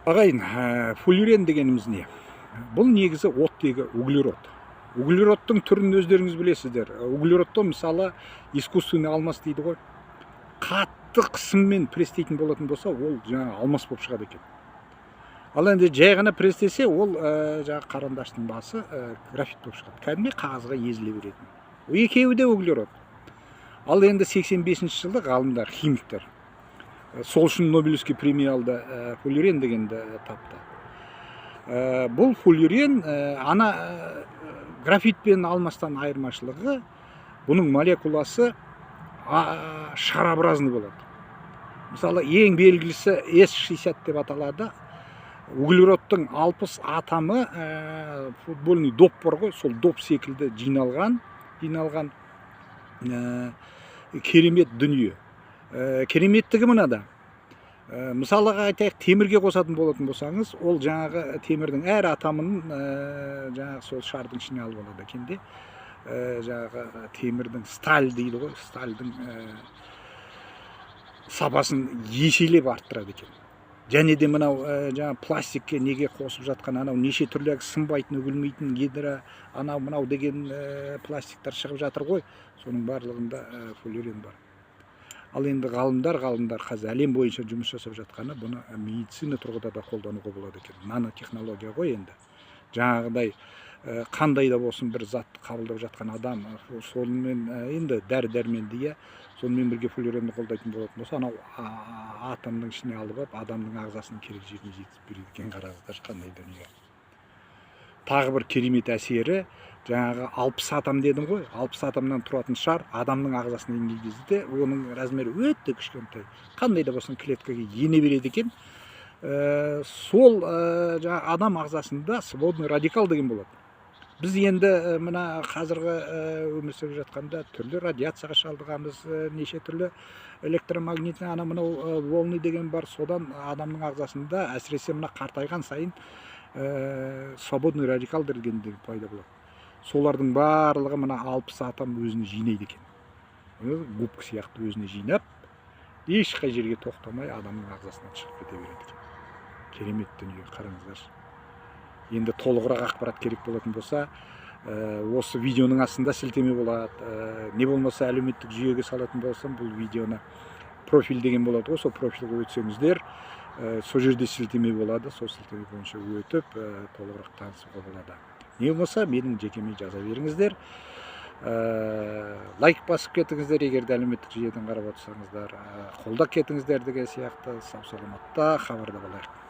Ағайын, фуллерен дегеніміз не? Бұл негізі оттегі, углерод. Углеродтың түрін өздеріңіз білесіздер. Углеродты, мысалы, искусственный алмас дейді ғой. Қатты қысыммен пресстейтін болатын болса, ол жаңағы алмас болып шығады екен. Ал енді жай ғана пресстесе, ол жаңағы қарандаштың басы, графит болып шығады, кәдімгідей қағазға езіле беретін. Екеуі де углерод. Ал енді 85 жылы ғалымдар, химиктер, сол үшін Нобелевский премия алды, фуллерен дегенді тапты. Бұл фуллерен ана графит пен алмастан айырмашылығы: бұның молекуласы шарообразный болады. Мысалы, ең белгілісі С60 деп аталады. Углеродтың 60 атомы футбольный доп бар ғой, сол доп секілді жиналған. Керемет дүние. Кереметтігі мынада: мысалға айтайық, темірге қосатын болатын болсаңыз, ол жаңағы темірдің әр атомын жаңағы сол шардың ішіне алып алады екен де, жаңағы темірдің, сталь дейді ғой, стальдың сапасын еселеп арттырады екен. Және де мынау жаңағы пластикке, неге қосып жатқан анау неше түрлі сынбайтын, үгілмейтін гидро анау мынау деген пластиктар шығып жатыр ғой, соның барлығында фуллерен бар. Ал енді ғалымдар қазір әлем бойынша жұмыс жасап жатқаны, бұны медицина тұрғыда да қолдануға болады екен. Нанотехнология ғой енді. Жаңағыдай қандай да болсын бір затты қабылдап жатқан адам сонымен енді дәрі дәрменді, иә, сонымен бірге фуллеренді қолдайтын болатын болса, анау атомның ішіне алып алып, адамның ағзасының керек жеріне жеткізіп береді екен. Қараңыздаршы, қандай дүние! Тағы бір керемет әсері: жаңағы 60 атом дедім ғой, 60 атомнан тұратын шар адамның ағзасына енген кезде, оның размері өте кішкентай, қандай да болсын клеткаға ене береді екен. Сол жаңағы адам ағзасында свободный радикал деген болады. Біз енді мына қазіргі өмір сүріп жатқанда түрлі радиацияға шалдығамыз, неше түрлі электромагнитный, ана мынау волны деген бар. Содан адамның ағзасында, әсіресе мына қартайған сайын, свободный радикал деген де пайда болады. Солардың барлығы мына 60 атом өзіне жинайды екен. Губка сияқты өзіне жинап, ешқай жерге тоқтамай, адамның ағзасынан шығып кете береді екен. Керемет дүние, қараңыздаршы. Енді толығырақ ақпарат керек болатын болса, осы видеоның астында сілтеме болады. Не болмаса әлеуметтік жүйеге салатын болсам бұл видеоны, профиль деген болады ғой, сол профильге өтсеңіздер, сол жерде сілтеме болады. Сол сілтеме бойынша өтіп, толығырақ танысуға болады. Не болмаса менің жекеме жаза беріңіздер. Лайк басып кетіңіздер, егер де әлеуметтік жүйеден қарап отырсаңыздар, қолдап кетіңіздер деген сияқты. Сау саламатта, хабарда болайық.